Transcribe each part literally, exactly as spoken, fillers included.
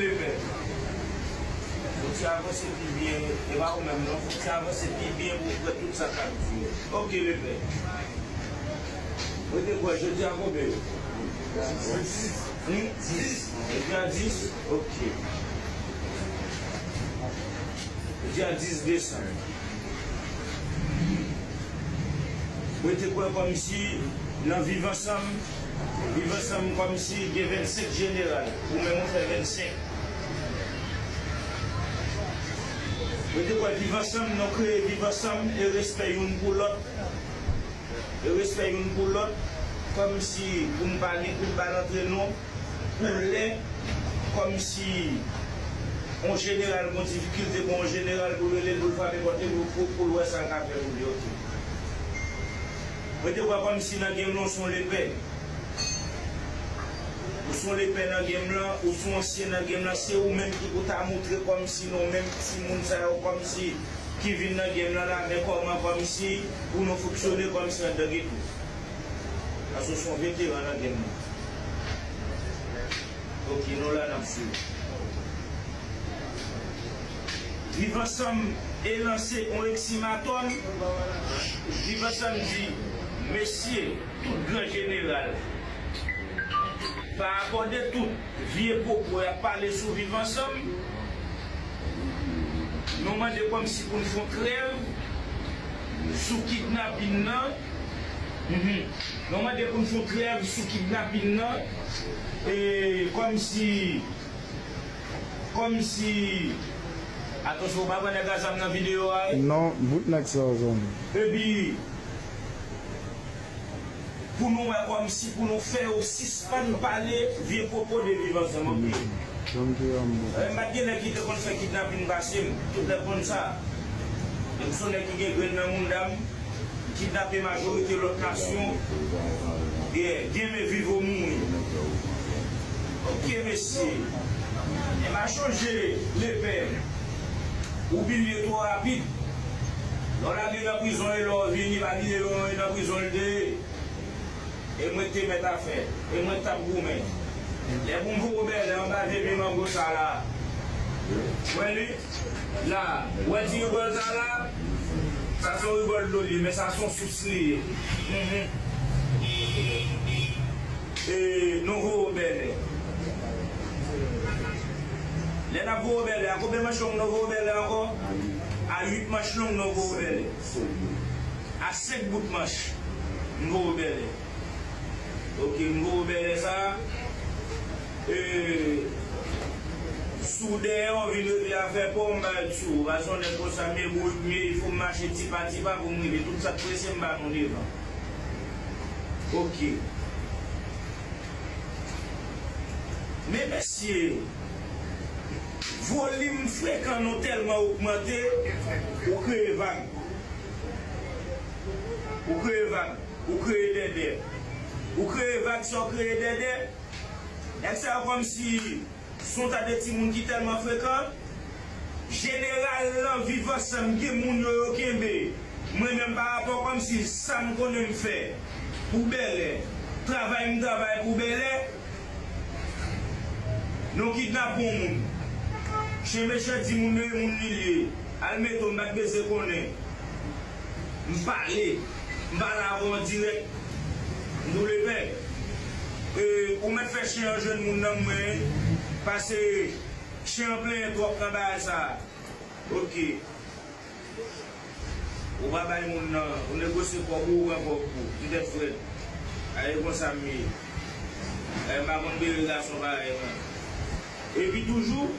Lepè. Fò w ti avanse pi byen, e pa ou menm non, fò w ti avanse pi byen pou w wè tout sa k ap di yo. Oke, lepè. Mwen te kwè jodi a konbyen? Hmm? Jodi a dis? Oke. Jodi a dis desanm. Mwen te kwè kòmsi nan Viv Ansanm, Viv Ansanm kòmsi gen vennsenk jeneral, ou menm ou fè vennsenk. Mwen te kwè Viv Ansanm, nou kreye Viv Ansanm e respè youn pou lòt, e respè youn pou lòt, kòmsi pou n pa ni kout bal antre nou, pou lè, kòmsi yon jeneral gon difikilte, bon, yon jeneral pou rele l, pou l frape pòt li, pou, pou, pou l wè sa l ka fè pou li, oke. Mwen te kwè kòmsi nan game lan, ou se yon lepè. Ou se yon lepè nan game lan, ou se yon ansyen nan game lan, se ou menm ki pou ta montre kòmsi nou menm timoun sa yo, kòmsi ki vin nan game lan la, men kòman kòmsi pou nou fonksyone kòmsi anndan geto. Paske w se yon veteran nan game lan. Oke, nou la n ap swiv. Viv Ansanm e lanse yon eksimatòn. Viv Ansanm di, mesye, tout gran jeneral, pa akòde tout vye pwopo y ap pale sou Viv Ansanm. Nou mande kòmsi pou n fè yon trèv sou kidnapin nan. Mhm. Nou mande pou n fè yon trèv sou kidnapin nan. E kòmsi, kòmsi, atansyon, ou pa wè nèg a zam nan videyo a, wi? Non, bout nèg sa yo zanmi. Epi, pou nou wè kòmsi pou nou fè yo sispann pale vye pwopo de Viv Ansanm, oke? Janm te yon bon. Eh, m pa t gen nèg ki te konn fè kidnapin pase m. Tout nèg konn sa. E m se yon nèg ki gen grenn nan mounda m. Kidnape majorite lòt nasyon. Gen, gen men viv ou mouri. Oke, mesye. E m a chonje lepè. Ou bliye twò rapid. Lè w lage nan prizon e lè w vini, pa bliye lè w nan prizon l te ye. E mwen k te mèt afè. E mwen k t ap goumen. Lè pou m voye w bèlè anba vye pye mango sa la. Wè li? La. Wè ti rigòl sa la? Sa se yon rigòl dlo li ye, men sa se yon sous li ye. Mhm. E nou voye w bèlè. Lè n ap voye w bèlè, a konbyen manch long nou voye w bèlè ankò? A uit manch long nou voye w bèlè. A senk bout manch, m voye w bèlè. Oke, m voye w bèlè sa. E, si w dèyè w vin regle afè pa w, m ba l sou ou. Paske yon nèg konsa, m ye bourik, m ye, il faut m mache ti pa ti pa pou m rive. Tout sa k prese, m ba nou devan. Oke. Men mesye, volim frekan nou tèlman ogmante, ou kreye vag. Ou kreye vag. Ou kreye dèdè. Ou kreye vag san w kreye dèdè. Nèg sa yo kòmsi se yon ta de timoun ki tèlman frekan. Jeneral lan, Viv Ansanm, gen moun yo, yo kenbe. Mwen menm, pa rapò kòmsi sa m konnen m fè pou bèlè, travay m travay pou bèlè, nou kidnape yon moun. Chen mechan di moun yo e moun li l ye. Al mete w, m pa t bezwen konnen. M pale. M pale avè w an dirèk. M tou lepè. E, ou mèt fè chen an jwenn moun nan mwen. Pase chen an plenyen twòp nan bagay sa. Oke. Ou pa bay moun nan, ou negosye kòb ou, ou pran kòb ou. Ti tèt frèt. A, e konsa m ye. E, m pa konn bere gason parèy mwen. Epi toujou,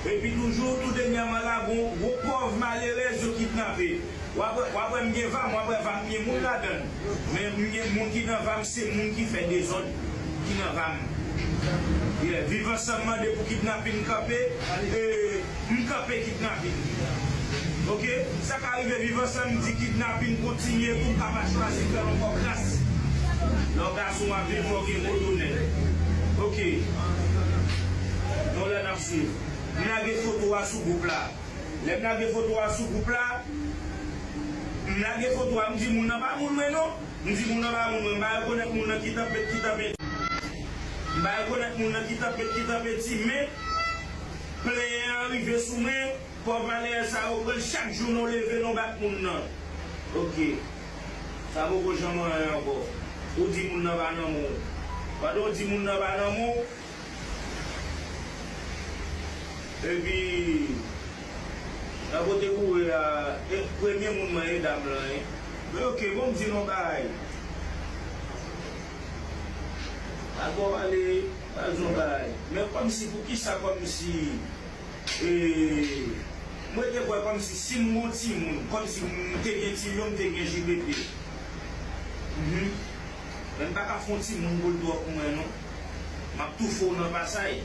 epi toujou, tou dènyèman la, gon, gon pòv malerèz yo kidnape. W ap wè, w ap wè m gen vam, w ap wè vam gen moun ladan l. Men m gen moun ki nan vam, se moun ki fè dezòd ki nan vam. Yeah, Viv Ansanm mande pou kidnapin kanpe, e, m kanpe kidnapin. Oke? Sa ka rive Viv Ansanm di kidnapin kontinye pou m ka pa chwazi fè l ankò kras. Lè w gason w ap viv, fò w gen gwo donnen. Oke. Nou la n ap swiv. M lage foto a sou gwoup la. Lè m lage foto a sou gwoup la, m lage foto a, m di moun nan pa moun mwen non. M di moun nan pa moun mwen, m pa rekonèt moun nan ki tanpet, ki tanpet. M pa rekonèt moun nan ki tanpe, ki tanpe ti, men plenyen an rive sou mwen. Kò valè sa yo pran l chak jou nou leve nou bat moun nan. Ok. Sa poko janm anyen ankò. Ou di moun nan pa nan men w. Pandan w di moun nan pa nan men w, epi nan kote kouri a, e, premye moun mwen e dam lan, e. Men ok, bon, m di nou bagay. Dakò, ale, al di yon bagay. Men kòmsi, poukisa kòmsi E, mwen te kwè kòmsi si m gon timoun, kòmsi m te gen Tilyon, m te gen J P P. Mhm. Men m pa ka fè yon timoun pou l twòp pou mwen, non. M ap toufe w nan pasay.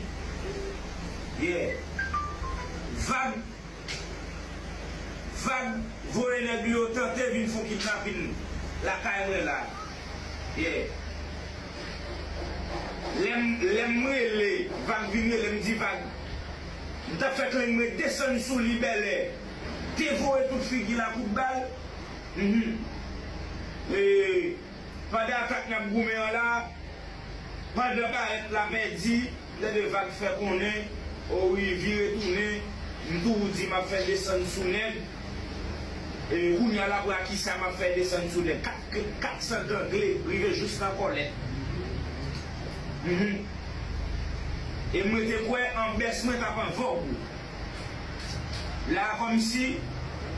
Yeah. Vag. Vag voye nèg li yo tante vin fè yon kidnapin lakay mwen la. Yeah. Lè m, lè m rele, Vag vin rele m, di Vag. M t ap fè klenn mwen desann sou li bèlè. Te voye tout figi l a kout bal. Mhm. E, pandan atak n ap goumen an la, pandan barèt la pèdi, lè de Vag fè konnen, o wi, vire tounen, m toujou di m ap fè desann sou nèg. E kounye a la pou akisa m ap fè desann sou nèg. Kat, kat san gangle, rive jous nan kòlèt. Mhm. E mwen te kwè an bès mwen t ap an vòg. La kòmsi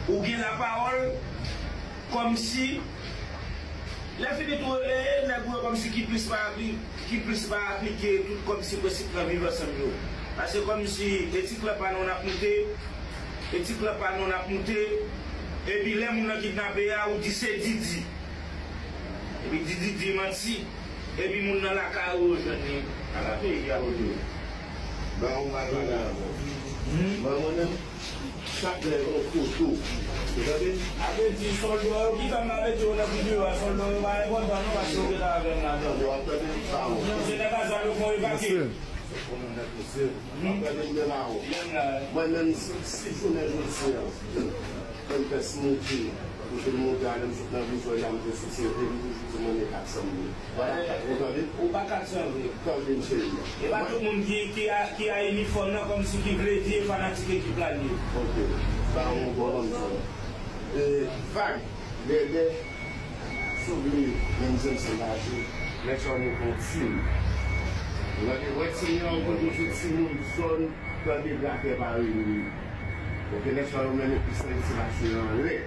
ou gen lapawòl, kòmsi lè fini tou, e, nèg ou yo kòmsi ki plis pa apli-, ki plis pa aplike tout kòmsi prensip nan viv ansanm yo. Paske kòmsi etik lan pa nou n ap moute, etik lan pa nou n ap moute, epi lè moun nan kidnape a, ou di se Didi. Epi Didi di manti. Epi moun nan lakay ou yo jwenn li. Ala peyi a, Bondye. Ban ou mal bagay ankò. Hmm? Ban mwen menm, chak lè yon foto. Ou tande? Sa vle di, sòlda yo ki fè m pa mete yo nan videyo a, sòlda yo pa enpòtan non, paske yo gentan avè m ladan. Yo ap tande pa ou. Non, se nèg a zam yo fè yo evakye. Mesye. Ou konn nèg mesye. Hmm? W ap tande m menm a ou. Menm la. Mwen menm, si, si jounen jodi a. Mwen fè smoothie, m fin moute a, lè m sot nan vizyon, m te soti, epi m toujou di mwen e kat san m ye. Vwala, ou tande? Ou pa kat san vre. Tande m cheri. E pa tout moun ki, ki a, ki a inifòm nan kòmsi ki vle di e fanatik ekip la l ye. Ok. Ba yon bon moun sa. E, Vag, Dèdè, Souble, menm jan m se laje, nèg sa yo nou fè yon team. Ou tande? Wè team nan, ou konn toujou timoun zòn, tande, gratè pa rele. Ok, nèg sa yo mennen plis nan iti mache anlè.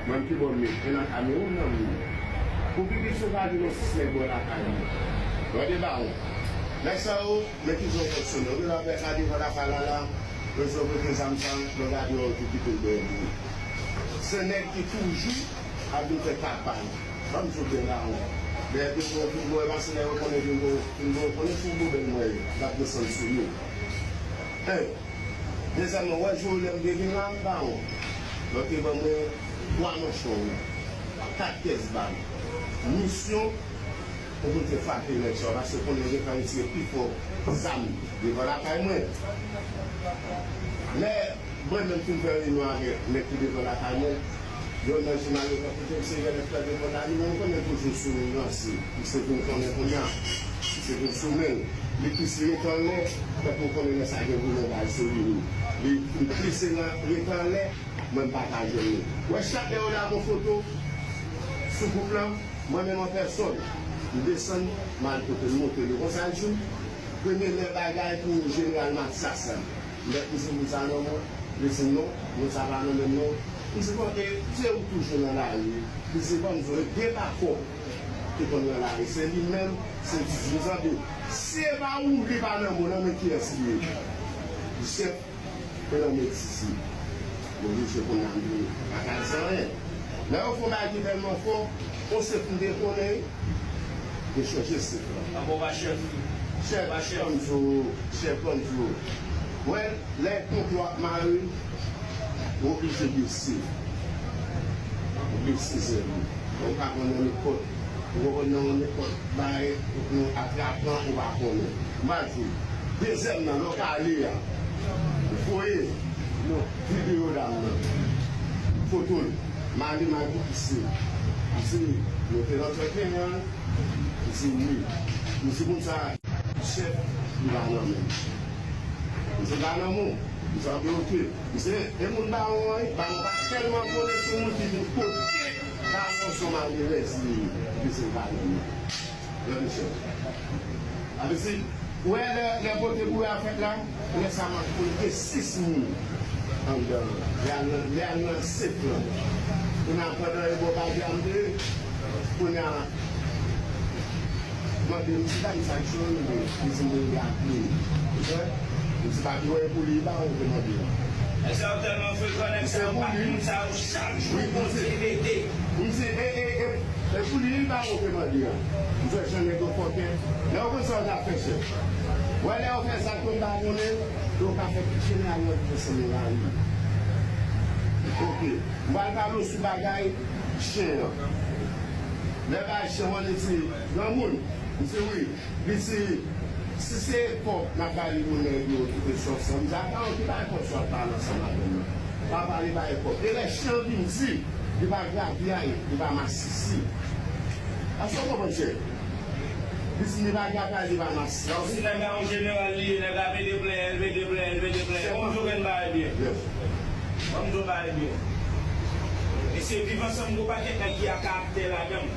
Mwen m pi bon men, men nan Kamewoun nan moun. Pou pi piti yo pa vin yon sis nèg bò lakay mwen. Gade bawon. Nèg sa yo, men kijan yo fonksyone. Yo genlè ap gade devan lakay la la, yo di yo pote zam sa, yo gade yo, yo tou kite l bò bourik. Se nèg ki toujou ap vin fè kabay. Ban m di w byen bawon. Dèyè ke mwen vin bò e pase nèg yo konnen vin bò, vin bò, konnen sou bò bèl mwen ye. M ap desann sou yo. Hein. Dezyèmman, w wè jou lè m te vin la, m pa wont. Yo te ban mwen twa manchon, kat kès bal. Misyon, pou m te frape nèg sa yo, paske konnen yo gentan retire pifò zam devan lakay mwen. Lè mwen menm fin fè reyinyon avèk nèg ki devan lakay mwen, Yonn nan jounalis yo, kote m se Yonn Flèv Depòta, li menm konnen toujou sou ranse. Misye vin konnen kounye a. Misye vin sou men l. Li plis rete anlè, tankou konnen lè sa gen goumen bay sou li. Li vin plis rete anlè, mwen m pa ka jwenn li. Wè chak lè yo lage yon foto sou gwoup lan, mwen menm an pèsòn, m desann, m al kote l, montre li. Konsa l di m, premye lè bagay pou jeneral Mathias la. Lè m di moun sa nan mwen, li di m non, moun sa pa nan men m non. M di bon, e se ou toujou nan lari. Li di bon, m di w, e de pa kòb ki konn nan lari. Se li menm, se Didi. M di tande, si e pa ou, li pa nan men w non, men kiyès li ye? Li di chèf, e nan men Didi. M oblije kounye a m vini. Pa ka di anyen. Lè yo fè yon bagay ki tèlman fò, yon chèf m te konnen, te chanje chèf la. Ankò pa chèf. Chèf, pa chèf. Ban m di w, chèf, ban m di w. Wè, lè konplo ap mare, ou oblije bese. Ou bese zèl ou. Ou pa konn nan nenpòt, ou konprann nan nenpòt bagay, ou atrapan, ou pa konnen. M a di w, dezyèm nan, lè w pale a, voye videyo dam nan, foto l, mande m al pou pise. M di, nou te nan trant et un an? M di, wi. M di, moun sa, Chèf, li pa nan men m. Misye pa nan men w. Misye ap bloke. Misye, e moun Bawon an, wi. Bawon pa tèlman konnen sou moun ki vin kote Bawon se yon malerèz li ye. Misye pa nan men m. Gade chèf. Apre si, ou wè lè, lè kote bouya fèt la, lè sa m ap konnen gen sis moun anndan an. Lè al nan, lè al nan sèk lan. Kounye a pandan e bò bagay a m te, kounye a, mande m ti dam sa k jwenn li, li di m li ap li. Ou konprann? Li di pa pi wè pou li, li pa wè ou te mande a. Nèg sa yo tèlman frekan, nèg sa yo pa moun sa yo chak jou Bondye mete. M di, e, e, e, e pou li, li pa wè ou te mande a. M fè jan nèg yo fòkè. Lè yo konn sa yo t ap fè chèf. Wè lè yo fè sa k yo m pa konnen, yo ka fè tout jeneral nan tout ansanm yo rayi. Ok. M pral pale w sou bagay chen an. Lè bagay chen an, li di, granmoun, m di wi. Li di, si se kòb n ap pale pou nèg yo ki te sòti ansanm, m di, a pa yon ki bay kòb sou ap pale ansanm avè m nan. Pa pale bay kòb. E lè chen an vin di, li pa gravyay, li pa masisi. Èske w konprann, chèf? Li di, li pa gravyay, li pa masisi. Donk, si nèg la yon jeneral li ye, nèg la mete plen, mete plen, mete plen. Kòm Jovenn bay byen. Yes. Ban m di w bagay byen. Mesye, Viv Ansanm gon pakèt nèg ki a karaktè ladan l.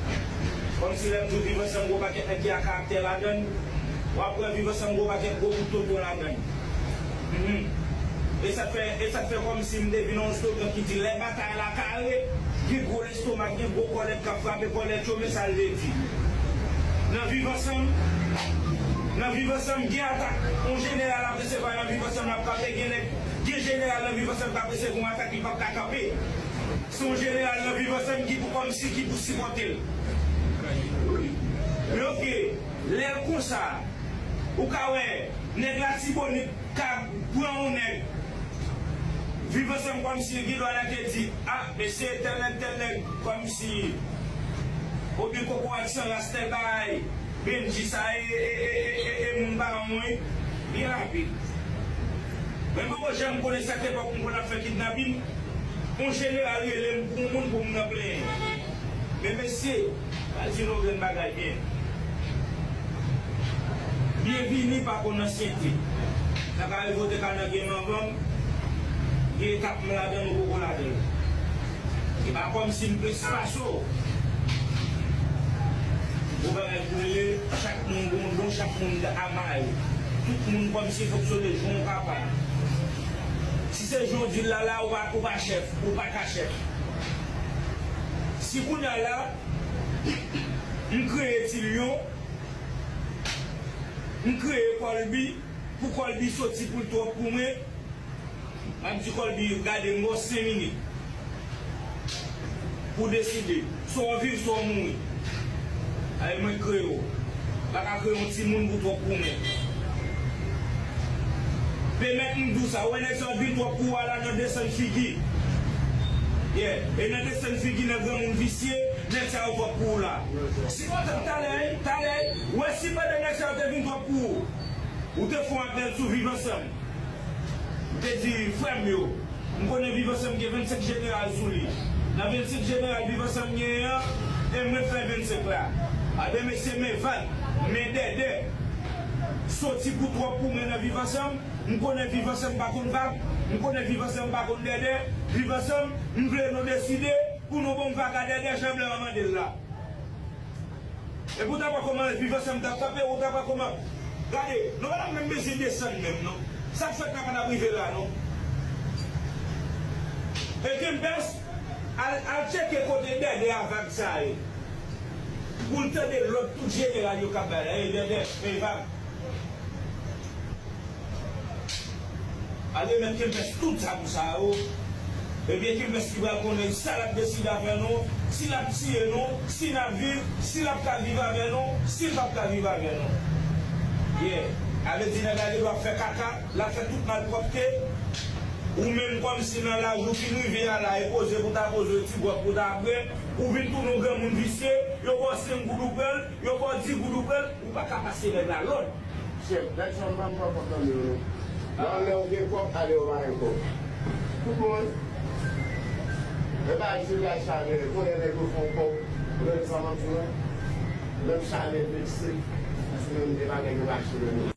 Kòmsi lè m di w Viv Ansanm gon pakèt nèg ki a karaktè ladan l, w ap wè Viv Ansanm gon pakèt gwo bout tonton ladan l. Mhm. E sa k fè, e sa k fè kòmsi m te vin yon slogan ki di lè batay la kare, gen gwo lestomak, gen gwo kòlèt k ap frape kòlèt yo, men sa l vle di. Nan Viv Ansanm, nan Viv Ansanm, gen atak. Yon jeneral ap resevwa nan Viv Ansanm, l ap frape, gen nèg Gen jeneral nan Viv Ansanm k ap resevwa yon atak li p ap ka kanpe. Se yon jeneral nan Viv Ansanm ki pou kòmsi ki pou sipòte l. Men oke, lè l konsa, ou ka wè, nèg Latibonit ka pran yon nèg Viv Ansanm kòmsi gen dwa nèg te di, a, mesye, tèl nèg, tèl nèg, kòmsi, oubyen kokorat san ras tèl bagay. Bendji sa e, e, e, e, e, e moun pa yon wi. Byen rapid. Men m poko janm konnen sèt epòk m konn ap fè kidnapin. Yon jeneral rele m pou yon moun pou m nan plenyen. Men mesye, m al di nou grenn bagay byen. Byenvini pa konn ansyente. Nan kare vote ka nan gen manman m, gen etap m ladan l ou poko ladan l. E pa kòmsi m plis pase w. Gon bagay ki rele chak moun gon don, chak moun ama yo. Tout moun kòmsi fonksyone jan w kapab. Si se jan w di l la la, ou pa, ou pa chèf, ou pa ka chèf. Si kounye a la, m kreye Ti Lyon, m kreye Kòlbi, pou Kòlbi soti pou l twòp pou mwen, m ap di Kòlbi, gade m ba w senk minit pou w deside. Swa w viv, swa w mouri. Ay, mwen kreye w. M pa ka kreye yon timoun pou twòp pou mwen. Pèmèt m di w sa, ou wè nèg sa yo t vin twòp pou ou a la nan desann figi. Yeah. E nan desann figi nan granmoun visye, nèg sa yo twòp pou ou la. Si w ap talè, talè, ou wè si pandan nèg sa yo te vin twòp pou ou, ou te fè yon apèl sou Viv Ansanm. M te di, frè m yo, m konnen Viv Ansanm gen vennsenk jeneral sou li. Nan vennsenk jeneral Viv Ansanm genyen an, e mwen fè vennsenk la. Aben mesye, men vag, men dèdè. Soti pou twòp pou mwen nan Viv Ansanm. M konnen Viv Ansanm pa konn vag. M konnen Viv Ansanm pa konn dèdè. Viv Ansanm, m vle nou deside pou nou ban m vag a dèdè jan blan an mande l la. Epi w t ap wè kòman Viv Ansanm t ap kanpe, ou t ap wè kòman. Gade, nou pa t ap menm bezwen desann menm, non. Sa k fèt la pa t ap rive la, non. E Kempès, al, al tcheke kote dèdè a vag sa ye. Pou l tande lòd tout jeneral yo k ap bay la, e dèdè, e vag. Al remèt Kempès tout zam sa yo. Ebyen, Kempès ki pral konnen sa l ap deside avè nou, si l ap tiye nou, si n ap viv, si l ap ka viv avè nou, si l p ap ka viv avè nou. Yeah. A vle di nèg la gen dwa fè kaka, l ap fè tout malpwòpte. Ou menm kòmsi nan laj ou fin rive a la, e poze pou ta poze, ti gwòg pou ta bwè, ou vin tounen yon granmoun visye, yo ba w senk goud ou pran l, yo ba w di goud ou pran l, ou pa ka pase nèg la lòd. Chèf, nèg sa yo pa, m pa konn tande yo non. Nan lè yo gen kòb, a lè yo pa gen kòb. Tout moun. E pa di lè chalè, konnen nèg yo fè yon kòb, ou tande sa m ap di w la? Menm chalè vekse. menm de bagay yo rache nan men.